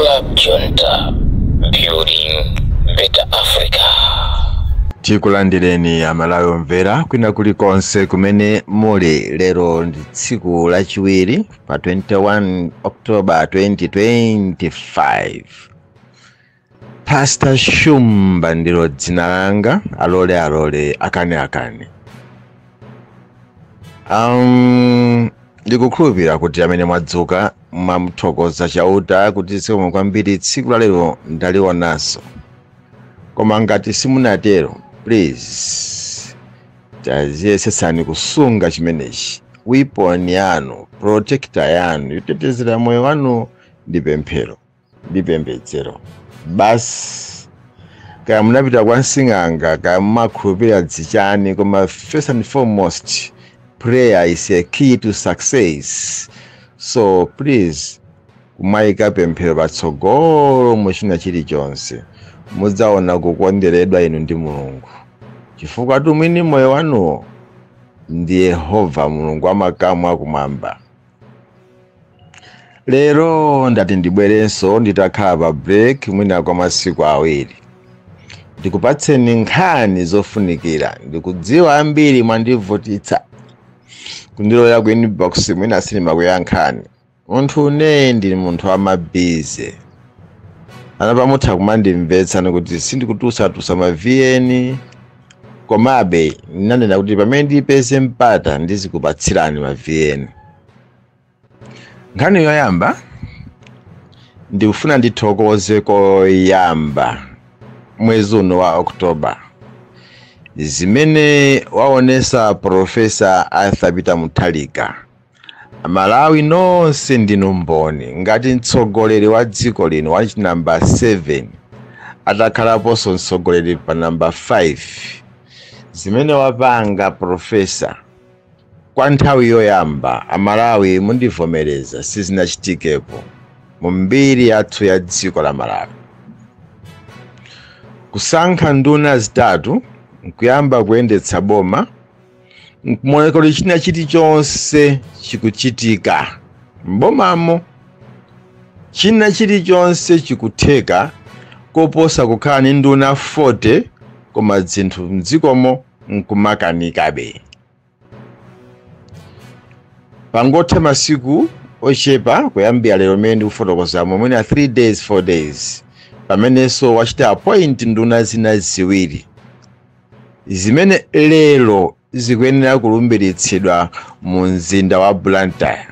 Club Junta, building better Africa. Tikulandireni Amalawi omvera kwina kulikonse kumene muli. Lero ndi tsiku lachiwiri pa 21 October 2025. Pastor Shumba ndilo dzina langa, alole alole, akane akane. Ndikukhulupirira kuti amene mwadzuka mwamuthokoza Chauta kuti zikomo kwambiri, tsiku la lero ndalionanso. Koma ngati simunatero, please taziyesetsani kusunga chimenechi. Weapon yanu, protector yanu yotetezera moyo wanu ndi pemphero ndi pembedzero basi. Kaya munapita kwa msing'anga, kaya mumakhulupirira dzichani, koma first and foremost, prayer is a key to success. So please, kumayika pemphero patsogolo mu china chilichonse, mudzaona kukondweredwa inu ndi Mulungu, chifukwa mwini moyo wanuwo ndi Yehova Mulungu wamakamu akumwamba. Lero ndati ndibwerenso nditakhala pa break mwina kwa masiku 2, ndikupatseni nkhani zofunikira. Ndikudziwa ambiri mwandivutitsa kundiloya ku inbox, mwina sinimakuyankhani. Munthu une ndili munthu wama busy ana, pamutha kumandimvetsa kuti sindikutusatusa ma VN, komabe ndinanena kuti pamene ndipeze mpata ndizikupatsirani ma VN. Nkhani yoyamba, ndikufuna ndithokoze koyamba mwezi uno wa October zimene waonesa Professor Arthur Peter Mutharika. Malawi nonse ndinu mboni, ngati mtsogoleri wa dziko lino wa namba 7 atakhalaponso mtsogoleri pa namba 5, zimene wapanga Professor kwa nthawi yoyamba, Amalawi mundivomereza, sizinachitikepo mu mbiri yathu ya dziko la Malawi. Kusankha nduna 3 nkuyamba kuyendetsa boma, nkumoneka kuti china chilichonse chikuchitika mbomamo, china chilichonse chikutheka, koposa kukhala ni nduna 40 koma zinthu mdzikomo nkumakanikabe. Pangotha masiku ochepa kuyambira lero mene ndikufotokozamo, mwina 3 days, 4 days, pamenenso wachita appoint nduna zina 2 zimene lero zikuyenera kulumbiritsidwa mu mzinda wa Blantyre.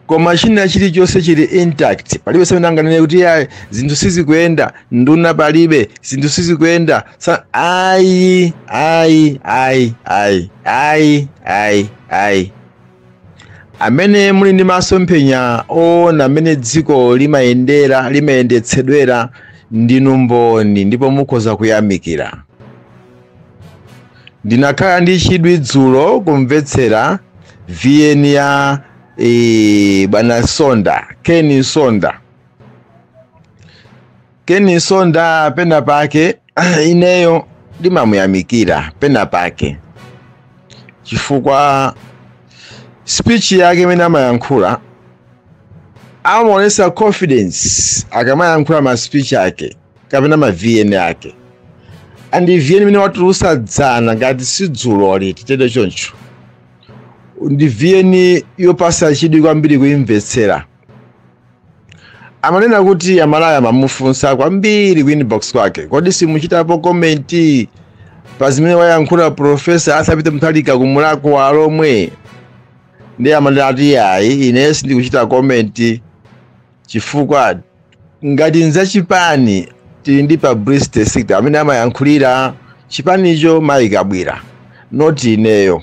Koma china chilichonse chili intact, palibe semene anganene kuti ya zinthu sizikuyenda, nduna palibe, zinthu sizikuyenda. Ayi, ayi, ayi, ayi, ayi, ayi, ayi. Amene muli ndi masomphenya oona amene dziko limayendera, limayendetsedwera, ndinu mboni ndipo mukhoza kuyamikira. Ndinakhala ndi chidwi dzulo kumvetsera VN ya bwana Sonda, Ken Sonda. Ken Sonda pena pake ineyo ndimamuyamikira pena pake, chifukwa speech yake imene amayankhula amaonesa confidence akamayankhula ma speech ake kapena ma VN ake. And VN imene watulusa dzana, ngati si dzuloli, titete choncho, ndi VN yopasa chidwi kwambiri kuimvetsera. Amanena kuti Amalawi amamufunsa kwambiri ku inbox kwake, kodi simuchitapo comment pa zimene wayankhula Professor Arthur Peter Mutharika kumulako wa Lomwe? Ndi amanena ati ayi, ine sindikuchita comment chifukwa ngati nzachipani tili ndi publicity secretary amene amayankhulira chipanicho, mayikabwira, not ineyo.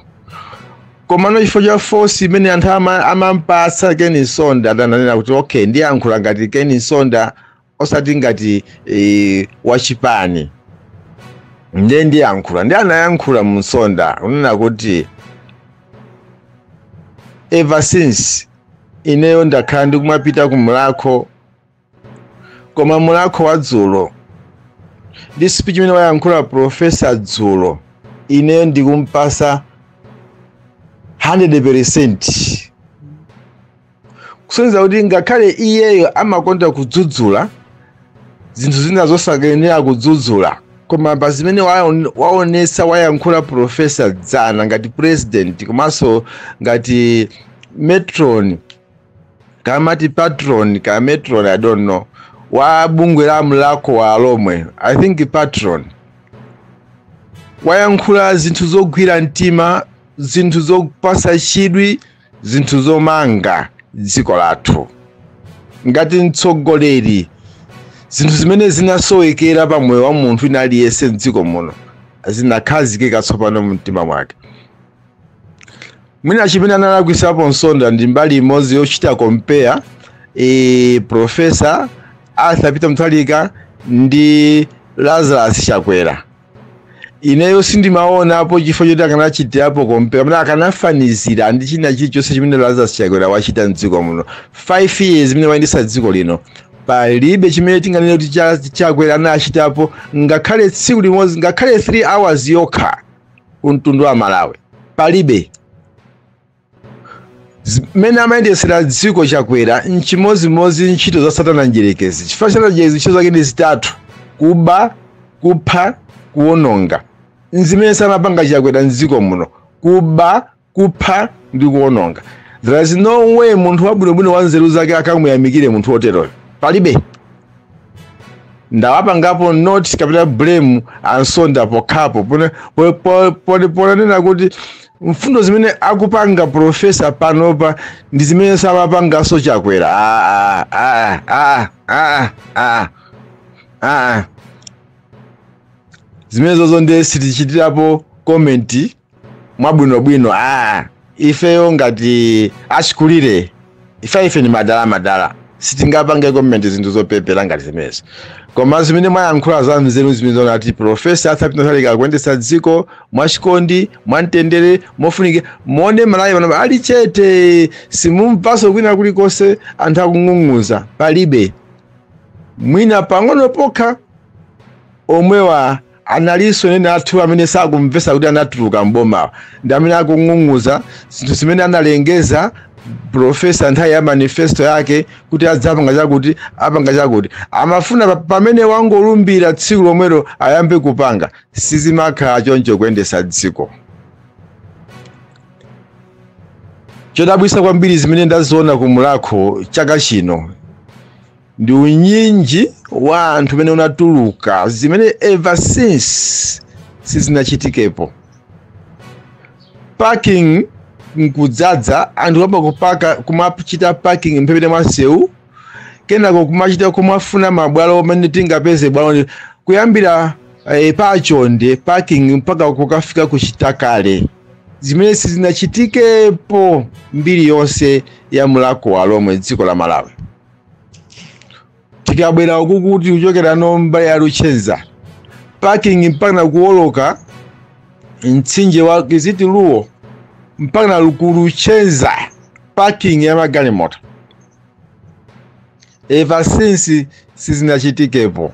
Komano chifukwa cha force imene anthu amampatsa Ken Sonda, atananena kuti okay, ndiyankhula ngati Ken Sonda osati ngati wachipani, ndiye ndiyankhula. Ndi anayankhula mu Sonda kunena kuti ever since ineyo ndakhala ndikumapita ku Mulakho, koma Mulakho wa dzulo ndi speech imene wayankhula Professor dzulo, ineyo ndikumpasa 100%. Kusonyeza kuti ngakhale iyeyo amakonda kudzudzula zinthu zina zosakenera kudzudzula, koma pa zimene waonesa, wayankhula Professor dzana ngati president komanso ngati matron, kamati patron ka matron, I don't know, wa bungwe la Mulhako wa Alomwe, I think patron, wayankhula zinthu zogwira mtima, zinthu zopasa chidwi, zinthu zomanga dziko lathu ngati mtsogoleri, zinthu zimene zinasowekera pa moyo wa munthu ina aliyense mdziko muno zinakhazikika tsopano mumtima mwake. Mwina chimene analakwisapo Msonda ndi mbali imodzi yochita compare Professor Arthur Peter Mutharika ndi Lazarus Chakwera. Ineyo sindimaonapo chifukwa choti akanachitirapo compare, amene akanafanizira ndi china chilichonse chimene Lazarus Chakwera wachita mdziko muno. 5 years imene wayendetsa dziko lino, palibe chimene tinganene kuti Chakwera anachitapo, ngakhale tsiku limodzi, ngakhale 3 hours yokha kumtundu wa Malawi, palibe. Mmene amayendetsera dziko Chakwera nchimozimozi ntchito za Satana njerekezi, chifukwa Satana njerekezi ntchito zake ndi zitatu: kuba, kupha, kuwononga. Nzimene samapanga Chakwera mdziko muno: kuba, kupha ndi kuwononga. There is no way munthu wabwinobwino wa nzeru zake akamuyamikire munthu woteroyo, palibe. Ndawapangapo not kapena blame Ansonda pokhapo ponena kuti mfundo zimene akupanga Professor panopa ndi zimene samapanganso Chakwera. Ah, ah, ah, ah, ah, ah. Zimene zozo ndiye sitichitirapo comment mwabwinobwino. Ah, ifeyo ngati achikulire, ife ni madala madala, sitingapange comment zinthu zopepera ngati zimenezo. Koma zimene mwayankhula za nzeru, zimene zonati Professor Arthur Peter Mutharika akuyendetsa dziko mwachikondi, mwamtendere, mofunika. Muone Malawi pano ali chete, simumvanso kwina kulikonse anthu akung'ung'uza, palibe. Mwina pang'ono pokha omwewa analinso ene athu amene sakumvesa kuti anatuluka mbomawa ndi amene akung'ung'uza zinthu zimene analengeza Professor nthawi ya manifesto yake kuti adzapanga chakuti, apanga chakuti. Amafuna pamene wangolumbira tsiku lomwelo ayambe kupanga. Sizimakhala choncho kuyendesa dziko. Chodabwisa kwambiri zimene ndaziona ku Mulhako chaka chino ndi unyinji wa anthu umene unatuluka, zimene ever since sizinachitikepo. Parking nkudzadza, anthu kuyamba kupaka, kumachita parking mphepete mwa msewu, kenako kumachita kumafuna mabwalo amene tingapeze bwalo kuyambira pachonde parking mpaka kukafika kuchitakale, zimene sizinachitikepo mbiri yonse ya Mulhako wa Lomwe dziko la Malawi. Tikabwera uku kuti kuchokera nomba ya Luchenza parking mpaka kuwoloka mtsinje wa Kiziti Luwo mpaka ku Luchenza parking ya magalimoto, ever since sizinachitikepo.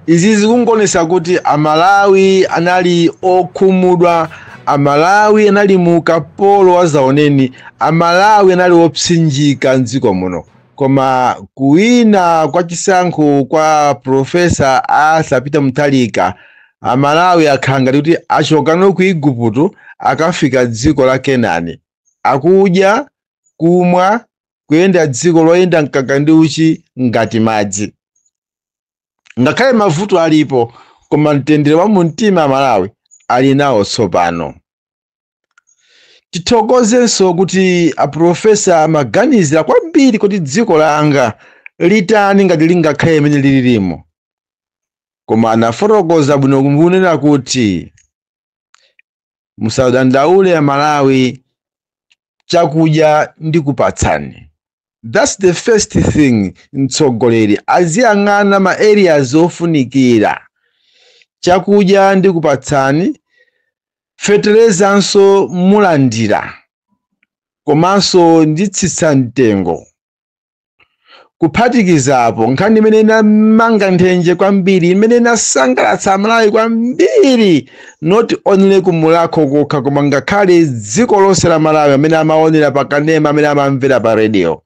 Izi zikungonesa kuti Amalawi anali okhumudwa, Amalawi anali mu kapolo wa zaoneni, Amalawi anali opsinjika mdziko muno. Koma kuwina kwa chisankho kwa Professor Arthur Peter Mutharika, Amalawi akhala ngati kuti achokano ku Igupto akafika dziko la Kenani, akudya, kumwa, kuyenda dziko loyenda mkaka ndi uchi ngati madzi. Ngakhale mavuto alipo, koma mtendere wa mumtima Amalawi ali nawo tsopano. Tithokozenso kuti aprofesa amaganizira kwambiri kuti dziko langa litani ngati lingakhale limene lililimo. Koma anafotokoza bwino kunena kuti musadandaule Amalawi, chakudya ndikupatsani. That's the first thing mtsogoleri aziyang'ana ma areas ofunikira. Chakudya ndikupatsani, feterezanso mulandira, komanso nditsitsa mtengo. Kuphatikizapo nkhani imene inamanga nthenje kwambiri, imene inasangalatsa Amalawi kwambiri, not only kumulakho kokha koma ngakhale dziko lonse la Malawi, amene amaonera pa kanema, amene amamvera pa radio,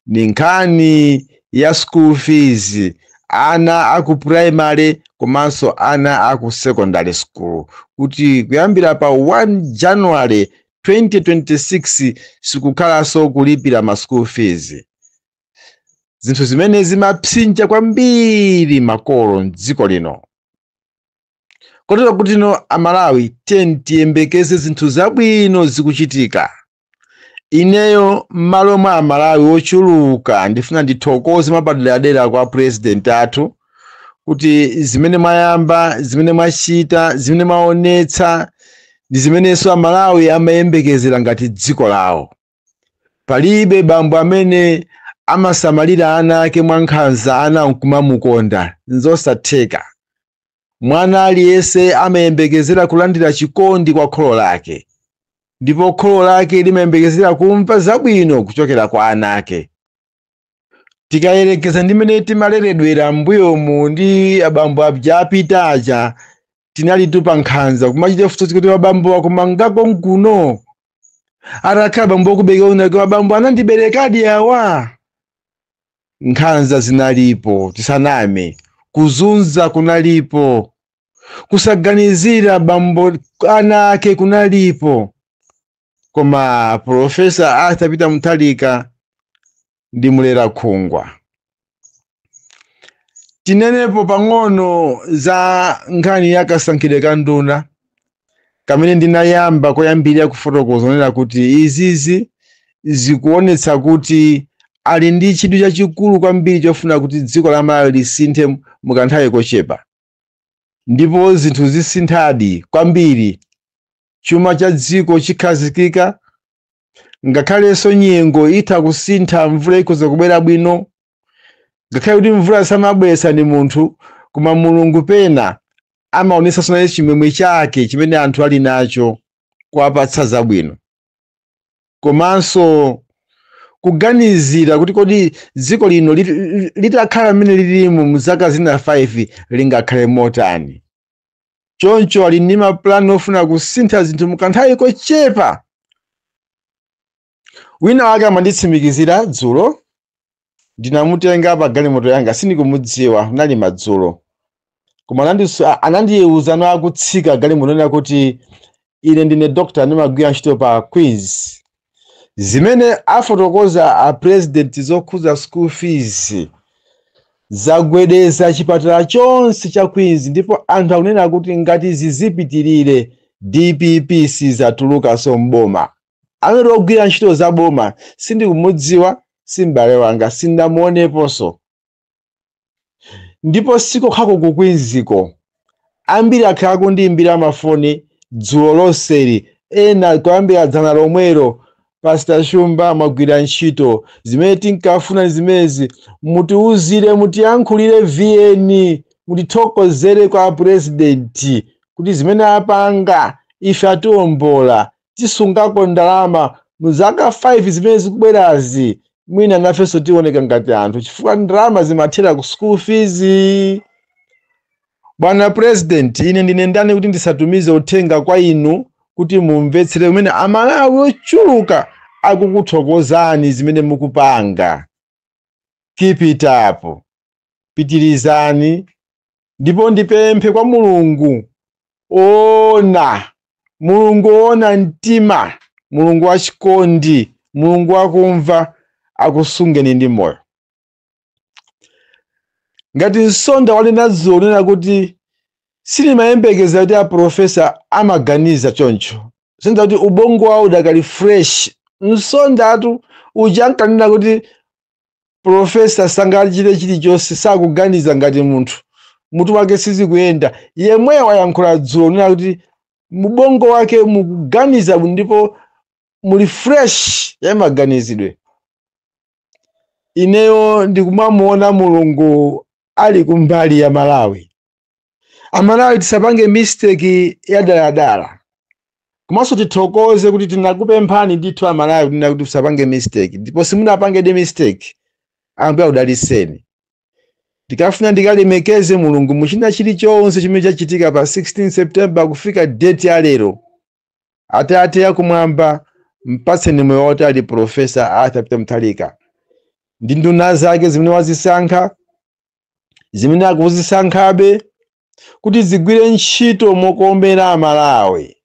ni nkhani ya school fees, ana aku primary komanso ana aku secondary school, kuti kuyambira pa 1 January 2026 sikukhalanso kulipira ma school fees, zinthu zimene zimapsinja kwambiri makolo mdziko lino. Kotero kuti no, Amalawi, tiye tiyembekeze zinthu zabwino zikuchitika. Ineyo m'malo mwa Amalawi ochuluka ndifuna ndithokoze mapaderadera kwa President athu kuti zimene mwayamba, zimene mwachita, zimene mwaonetsa ndi zimenenso Amalawi amayembekezera ngati dziko lawo. Palibe bambo amene amasamalira ana ake mwankhanza ana nkumamukonda, nzosatheka. Mwana aliyense amayembekezera kulandira chikondi kwa kholo lake, ndipo kholo lake limayembekezera kumva zabwino kuchokera kwa ana ake. Tikayerekeza ndi mmene timaleredwera m'mbuyomu ndi abambo aja apita aja, tinali pa nkhanza, kumachita futi kuti abambo akumangako nkuno, atakhala abambo okubereka unake, abambo anandiberekadi awa. Nkhanza zinalipo, tisaname, kuzunza kunalipo, kusaganizira bambo ana ake kunalipo. Koma Professor Arthur Peter Mutharika ndi mulera khungwa. Tinenepo pang'ono za nkhani ya kasankhidwe ka nduna kamene ndinayamba koyambirira kufotokoza, onena kuti izizi zikuonetsa kuti ali ndi chidwi chachikulu kwambiri chofuna kuti dziko la Malawi lisinthe mukanthawi kochepa, ndipo zinthu zisinthadi kwambiri. Chuma cha dziko chikhazikika, ngakhalenso nyengo itha kusintha, mvula ikhoza kubwera bwino, ngakhale kuti mvula samabweretsa ndi munthu, koma Mulungu pena amaonetsanso naye chimwemwe chake chimene anthu ali nacho kuwapatsa zabwino. Komanso kuganizira kuti kodi dziko lino litakhala mmene lilimo mu zaka zina 5 lingakhale motani? Choncho ali ndi mapulani ofuna kusintha zinthu mukanthawi kochepa. Wina wake amanditsimikizira dzulo, ndinamutenga pa galimoto yanga, sindikumudziwa, nali madzulo, koma anandiwuza no akutsika galimoto nena kuti ine ndine doctor, ndimagwira ntchito pa Queens. Zimene afotokoza a President zokhuza school fees zagwedeza chipatala chonse cha Queens, ndipo anthu akunena kuti ngati zizipitirire, DPP sizatulukanso mboma. Amene ogwira ntchito za boma, sindikumudziwa, si m'bale wanga, sindamuoneponso. Ndipo sikokhako ku Queensiko, ambiri akhala akundiyimbira mafoni dzulo lonseli, ena kuyambira dzana lomwelo: "Pastor Shumba, mwagwira ntchito, zimene tinkafuna zimenezi, mutiuzire, mutiyankhulire vn, mutithokozere kwa President kuti zimene apanga ife atiwombola, tisungako ndalama mu zaka 5 zimene zikubwerazi, mwina nafenso tioneka ngati anthu chifukwa ndalama zimathera ku school fees." Bwana President, ine ndine ndani kuti ndisatumize uthenga kwa inu kuti mumvetsere kumene Amalawi ochuluka akukuthokozani zimene mukupanga? Keep it up, pitirizani. Ndipo ndipemphe kwa Mulungu ona, Mulungu ona mtima, Mulungu wachikondi, Mulungu wakumva, akusungeni ndi moyo. Ngati Msonda wanena dzulo nena kuti silimayembekeza kuti aprofesa amaganiza choncho, sinza kuti ubongo wawo udakali fresh. Msondatu uja ankanena kuti professor sangachite chilichonse, sakuganiza ngati munthu, mutu wake sizikuyenda, yemweyo wayankhula dzulo nena kuti mubongo wake mukuganiza ndipo muli fresh ya maganizidwe. Ineyo ndikumamuona Mulungu ali kumbali ya Malawi. Amalawi, tisapange mistake ya daladala. Komanso tithokoze kuti tinakupemphani ndithu Amalawi kunena kuti tisapange mistake, ndipo simunapangedi mistake. Ambuye akudalitseni. Ndikafuna ndikalemekeze Mulungu muchina chilichonse chimene chachitika pa 16 September kufika date ya lero. Atate akumwamba, mpatseni moyo wautali Professor Arthur Peter Mutharika ndi nduna zake zimene wazisankha, zimene akuzisankhabe kuti zigwire ntchito mokomera Amalawi,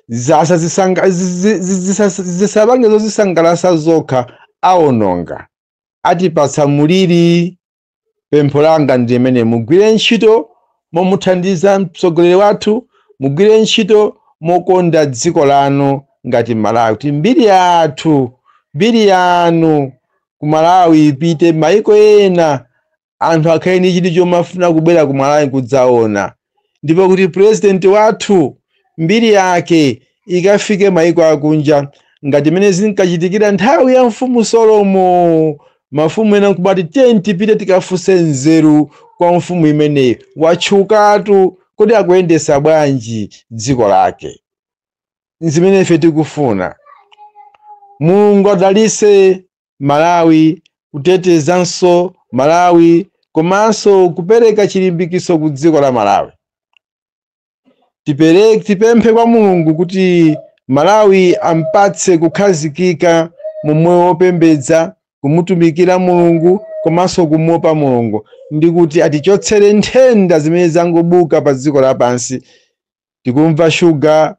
zisapange zozisangalatsa zokha, awononga, atipatsa muliri. Pempho langa ndi limene: mugwire ntchito momuthandiza mtsogoleri wathu, mugwire ntchito mokonda dziko lanu ngati Malawi, kuti mbiri yathu, mbiri yanu ku Malawi ipite maiko ena, anthu akhale ndi chidwi chomafuna kubwera ku Malawi kudzaona, ndipo kuti president wathu mbiri yake ikafike maiko akunja ngati mene zinkachitikira nthawi ya mfumu Solomo. Mafumu ena nkubati, "Tiye tipite tikafunse nzeru kwa mfumu imeneyi, watchukatu, kodi akuyendesa bwanji dziko lake?" Zimene ife tikufuna. Mulungu adalitse Malawi, kutetezanso Malawi, komanso kupereka chilimbikiso ku dziko la Malawi. Tipereke, tipemphe kwa Mulungu kuti Malawi ampatse kukhazikika mu moyo wopembedza, kumutumikira Mulungu komanso kumuopa Mulungu, ndi kuti atichotsere nthenda zimene zangobuka pa dziko lapansi. Tikumva shuga,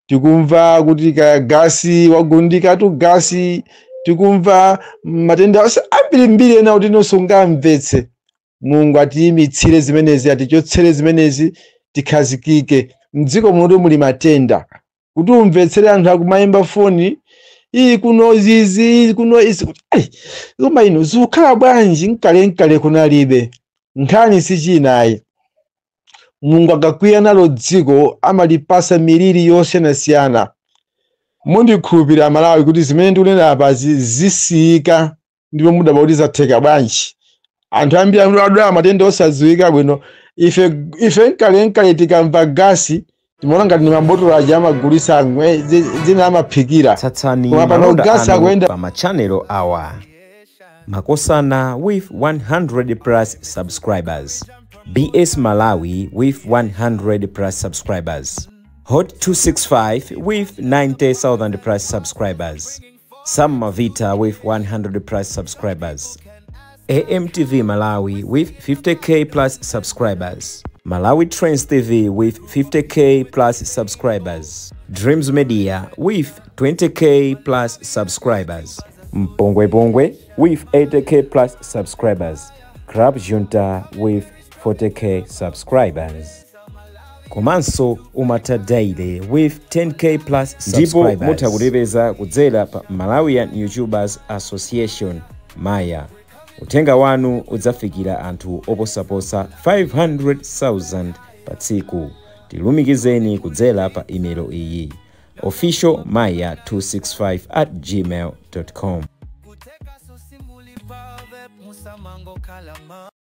tikumva kuti kaya gasi wagundikatu gasi, tikumva matenda onse ambirimbiri ena kuti inonso ungamvetse. Mulungu atiyimitsire zimenezi, atichotsere zimenezi, tikhazikike. Mdziko muno muli matenda kuti umvetsere anthu akumayimba foni, iyi kuno zizi, iyi kuno izi, kuti ayi, koma ino zikukhala bwanji? Nkale nkale kunalibe nkhani sichinayi. Mulungu akakwiya nalo dziko amalipasa miliri yosiyanasiyana. Mundikhulupirira Malawi kuti zimene ndikunena apazi zisiyika, ndipo mudabwa kuti zatheka bwanji. Anthu ambiri adwala matenda osadziwika bwino. Ife nkale nkale tikamva gasi timaona ngati ni mabotolo aja amagulisa zina amaphikira. Tsatsani Koma pano malonda gasi anu akuyenda pa machanelo awa: Makosana with 100 plus subscribers, BS Malawi with 100 plus subscribers, Hot 265 with 90,000 plus subscribers, Sam Mavita with 100 plus subscribers, AMTV Malawi with 50K plus subscribers, Malawi Trends TV with 50K plus subscribers, Dreams Media with 20K plus subscribers, Mpongwe Pongwe with 80K plus subscribers, Club Junta with 40K subscribers. Komanso Umata Daily with 10K plus. Ndipo mutha kutipeza kudzera pa Malawian YouTubers Association, Maya. Uthenga wanu udzafikira anthu oposaposa 500,000 pa tsiku. Tilumikizeni kudzera pa imelo iyi: officialmaya265@gmail.com. Kuteka susimuli pave musamango kalama.